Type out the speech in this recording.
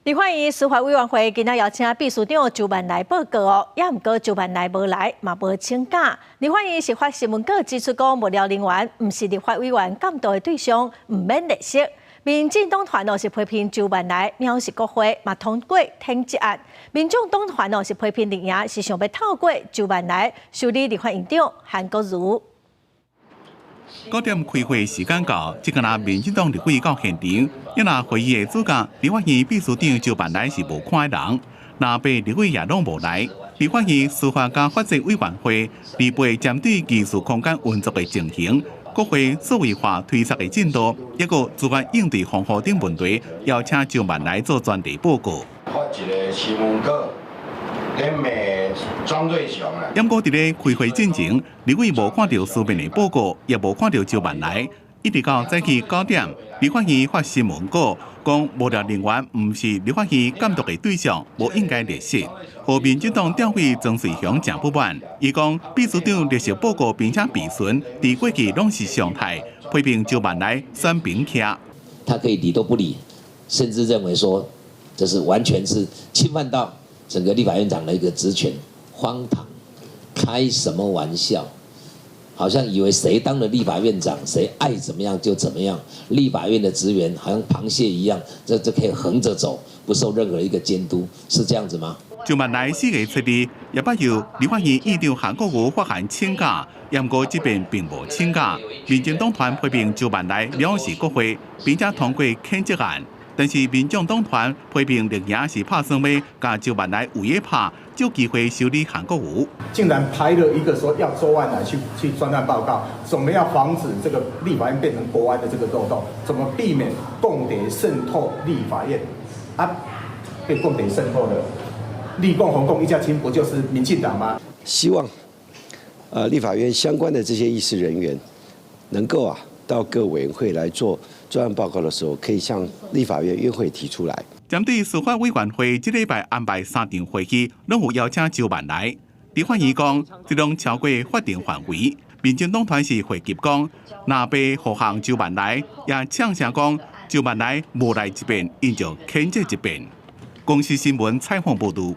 立法院司法委員會今仔邀請秘書長周萬來報告哦，也毋過周萬來無來，嘛無請假。立法院是發新聞稿指出講，幕僚人員毋是立法委員監督的對象，毋免列席。民進黨團哦是批評周萬來藐視國會，嘛通過譴責案。民眾黨團哦是批評綠營是想欲透過周萬來修理立法院長韓國瑜。 9點開會時間到，這個若民進黨立委到現場，也若會議的主角立法院秘書長周萬來是無看的人，若白立委也攏無來。立法院司法佮法制委員會禮拜針對藝術空間運作的情形、國會數位化推捒的進度，抑閣資源應對風雨等問題，邀請周萬來做專題報告。發一個新聞稿，咧罵莊瑞雄啊。毋過佇咧開會進前，立委無看著書面的報告，也無看著周萬來，一直到早起9點，立法院發新聞稿，講幕僚人員毋是立法院監督的對象，無應該列席。予民進黨黨委曾瑞雄誠不滿，伊講秘書長列席報告並且備詢，佇過去攏是常態，批評周萬來選邊徛。他可以理都不理，甚至認為說這是完全是侵犯到整個立法院長的一個職權，荒唐，開什麼玩笑？好像以為誰當了立法院長，誰愛怎麼樣就怎麼樣。立法院的職員好像螃蟹一樣，這可以橫着走，不受任何一個監督，是這樣子嗎？周萬來4月7日，也捌由立法院院長韓國瑜發函請假，毋過這遍並無請假。民進黨團批評周萬來藐視國會，並且通過譴責案。但是民眾黨團批評綠營是拍算欲共周萬來為的拍，藉機會修理韓國瑜。竟然排了一個說要周萬來去專案報告，怎麼樣防止這個立法院變成國安的這個漏洞？怎麼避免共諜滲透立法院？啊，被共諜滲透了，綠共紅共一家親，不就是民進黨嗎？希望，立法院相關的這些議事人員，能夠啊到各委員會來做專案報告的時候，可以向立法院院會提出來。針對司法委員會這禮拜安排三場會議，攏有邀請周萬來。立法院講，這攏超過法定範圍。民進黨團是回擊講，若欲護航周萬來，也嗆聲講，周萬來無來一遍，𪜶就譴責一遍。公視新聞採訪報導。